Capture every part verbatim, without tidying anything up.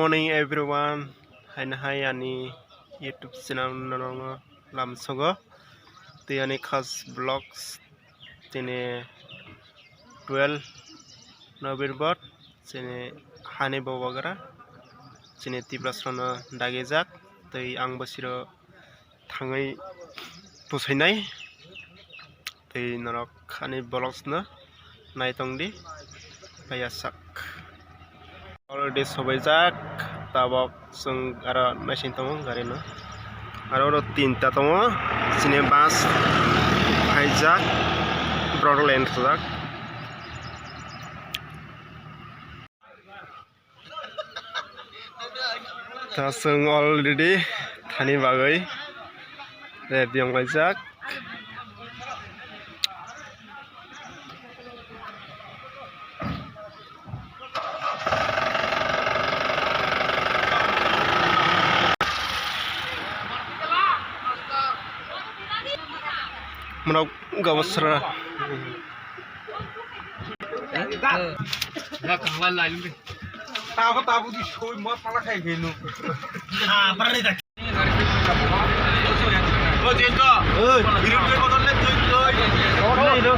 Morning everyone, haino hai ani YouTube channel no lamsogo tei ani khas vlogs tini twelve November chini hani bobagra chini Tiprasrano dagijak tei ang bosiro thangwi pusainai tei norok ani vlogs no naitongdi paiyasak. Already sobaijak, tabok chwng aro naising tongo gari no. Aro oro tinta tongo, chini bus phaijak, borok line rwjak. Ta chwng already thani bagwi ready wng laijak. Mano gabasra. Tabo tabo di soi ma pala khai genu. Ah, parani da. Lo jengko. Oi. Biru tu kotor le tu tu.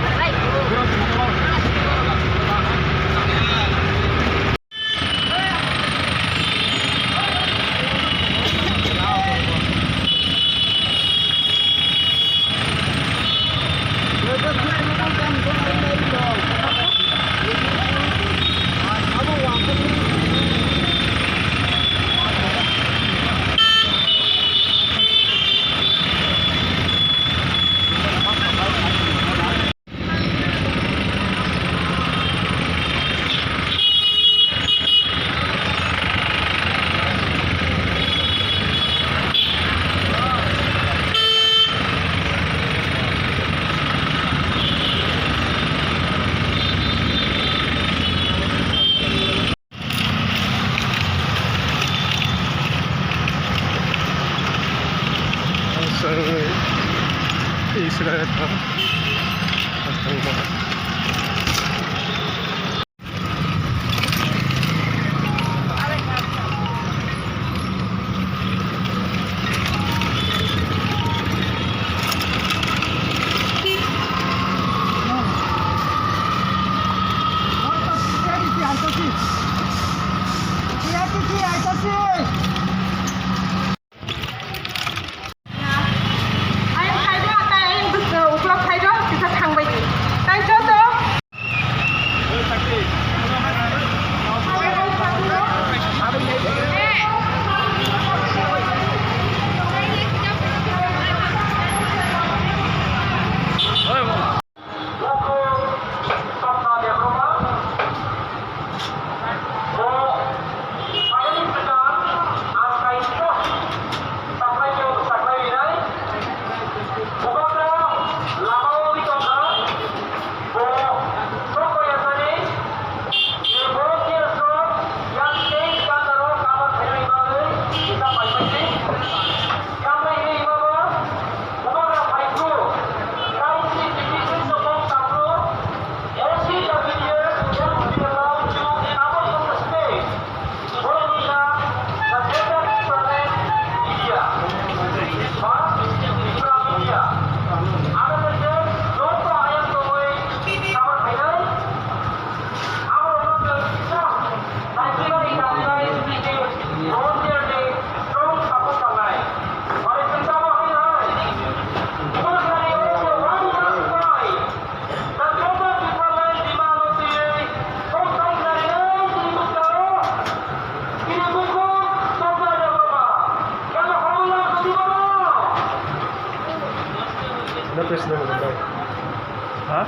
Ha?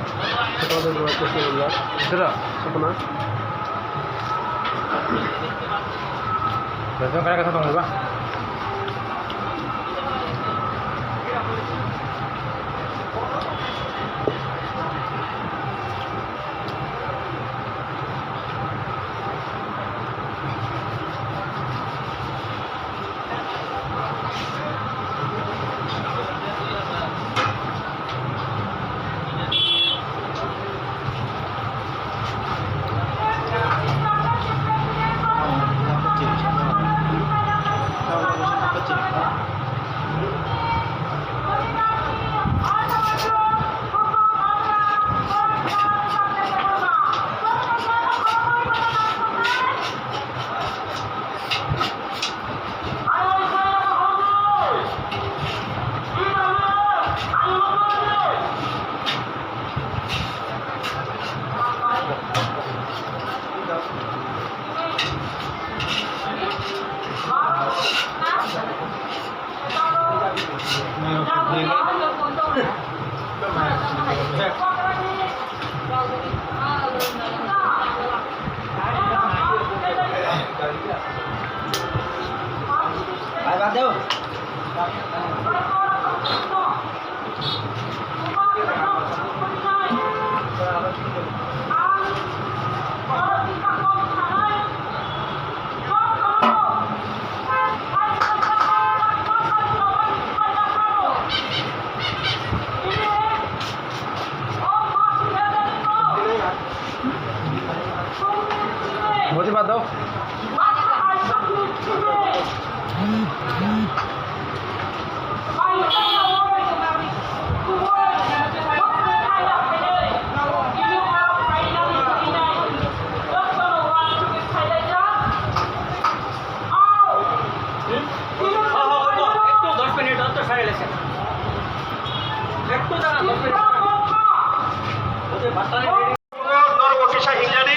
Sira. Sapna. Betul kaya kata tong ba. Boti bato. একটু দশ মিনিট, অত সারা লেখা। একটু দাঁড়া, দশ মিনিট। ওই যে বার্তা নেই। Norok kisa hingjani.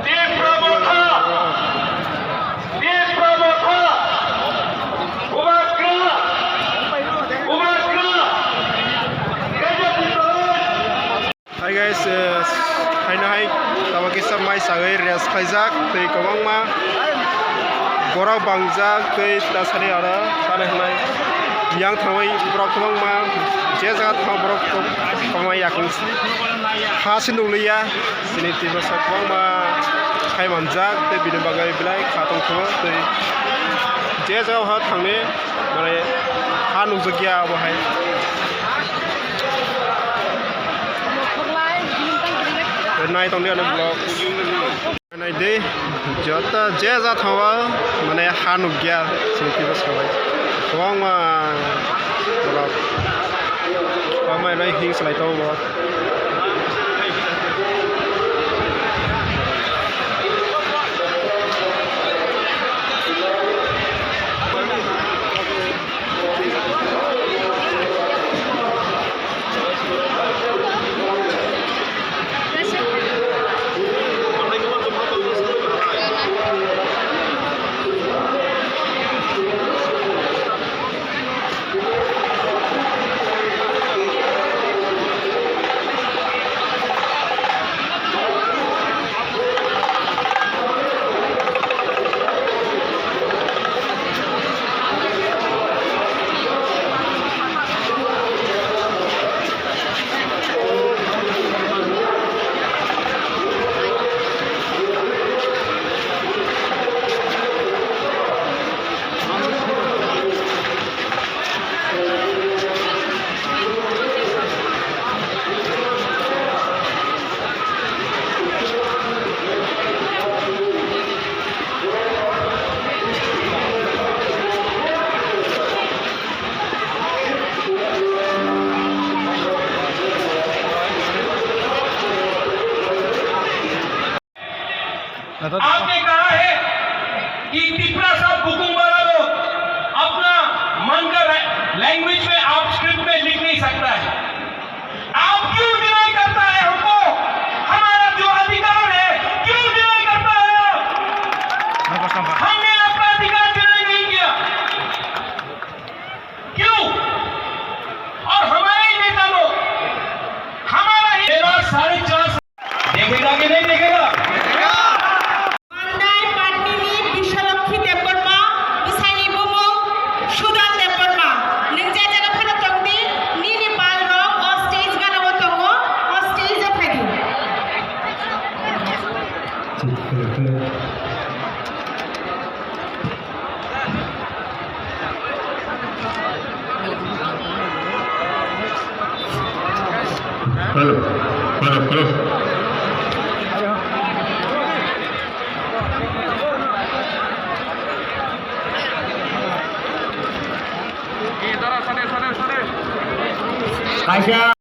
Tipra Motha, Tipra Motha, Bubagra, Bubagra, Kailash Tipra. Hi guys, eh, haino hai tamo kisa mai sagwi rest khlaijak, tei kwbangma borok bangjak, tei ta sari aro tamo hwnwi yang thangwi borok kwbangma je jaga thang borok kwbangma yakung ha se nukliya, chini twi bwsa kwbangma hai manjak, tei bini bagwi belai kha tongthokgo, tei je jaga o ha thangni mane ha nukjakya abo hai. Nai tongdi ano vlog. Nai de, joto je ja thango, mane ha nukya, sini tibo sabai. Kwbangma borok. Kwbangma nai hing salai tongo bo. आपने कहा है कि तिपरा सा बुकुम वाला लोग अपना मन का रै-, लैंग्वेज में आप स्क्रिप्ट में लिख नहीं सकता है। आप क्यों डिनाई करता है हमको? हमारा जो अधिकार है, क्यों डिनाई करता है आप? हमने आपका अधिकार डिनाई नहीं किया। क्यों? और हमारे ही नेता लोग, हमारा ही मेरा साढ़े चार देखेगा कि नहीं देखेगा? Andai Patni ni Bishalokhi Debbarma, bwsai ni bumung Sudan Debbarma. Nwng je jaga phano tong di, nini pal rok o stage gana o tongo, o stage o phai di. Hello, hello, hello. Kaisa.